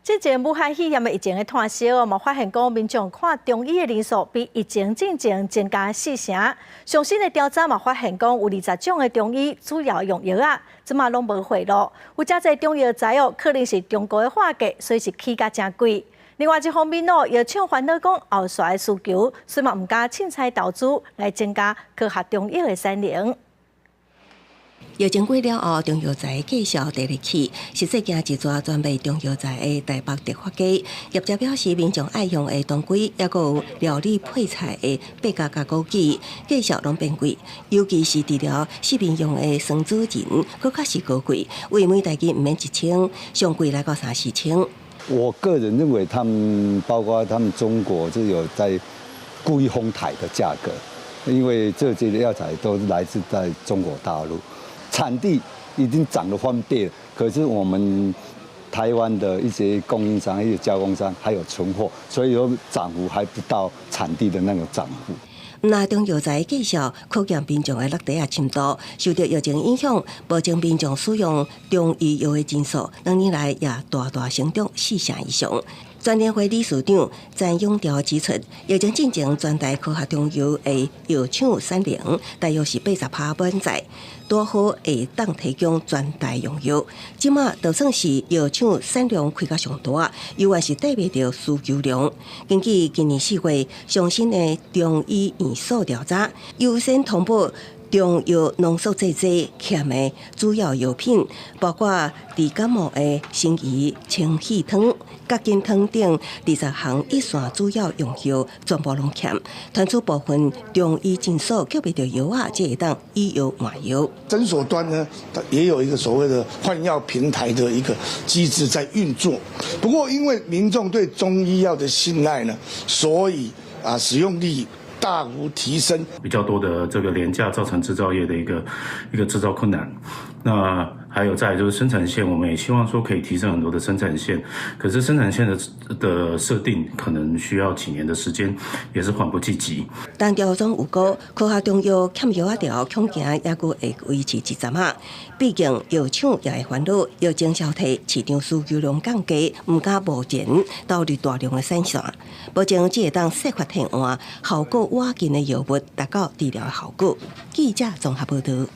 之前武漢肺炎的疫情的湠息哦，嘛發現講民眾看中醫的人數比疫情進前增加四成。上新的調查嘛發現講，有20種的中醫主要用藥仔，這馬攏無貨囉。有誠濟中藥材哦，可能是中國的貨價，所以是起價誠貴。另外一方面哦，藥廠煩惱講後續的需求，所以嘛毋敢凊彩投資來增加科學中藥的產能。疫情過了後，中藥材價數直直起，實際行一逝專賣中藥材的台北德發街，業者表示，民眾愛用的當歸，抑閣有料理配菜的八角佮枸杞，價數攏變貴。尤其是治療失眠用的酸棗仁，閣較是高貴，為每大斤毋免1000，上貴來到三四千。我個人認為，他們包括他們中國就有在故意哄抬的價格，因為這些藥材都是來自在中國大陸。產地已經漲了翻倍了，可是我們台灣的一些供應商、一些加工商還有存貨，所以說漲幅還不到產地的那個漲幅。若中藥材價數考驗民眾的落袋仔深度，受著疫情影響，目前民眾使用中醫藥的人數，2年來也大大成長四成以上。全聯會理事長詹永調指出，疫情進前全台科學中藥的藥廠產能大約是80%滿載，拄好會當提供全台用藥。這馬就算是藥廠產量開甲上大，猶原是綴袂著需求量。根據今年4月上新的中醫院所調查，優先通報中藥濃縮製劑欠的主要藥品，包括治感冒的參萸清氣湯、葛根湯等20項一線主要用藥，全部攏欠。傳出部分中醫診所叫袂著藥仔，才會當以藥換藥。診所端呢，也有一個所謂的換藥平台的一個機制在運作。不過，因為民眾對中醫藥的信賴呢，所以啊，使用率大幅提升。比較多的這個廉價，造成製造業的一個製造困難。那還有再來就是生產線，我們也希望說可以提升很多的生產線，可是生產線的設定可能需要幾年的時間，也是緩不濟急。陳調總有講，科學中藥欠藥仔潮，恐驚猶閣會維持一陣仔。畢竟藥廠也會煩惱，疫情消退，市場需求量降低，毋敢貿然投入大量的產線。目前只會當設法替換效果倚近的藥物，達到治療的效果。記者綜合報導。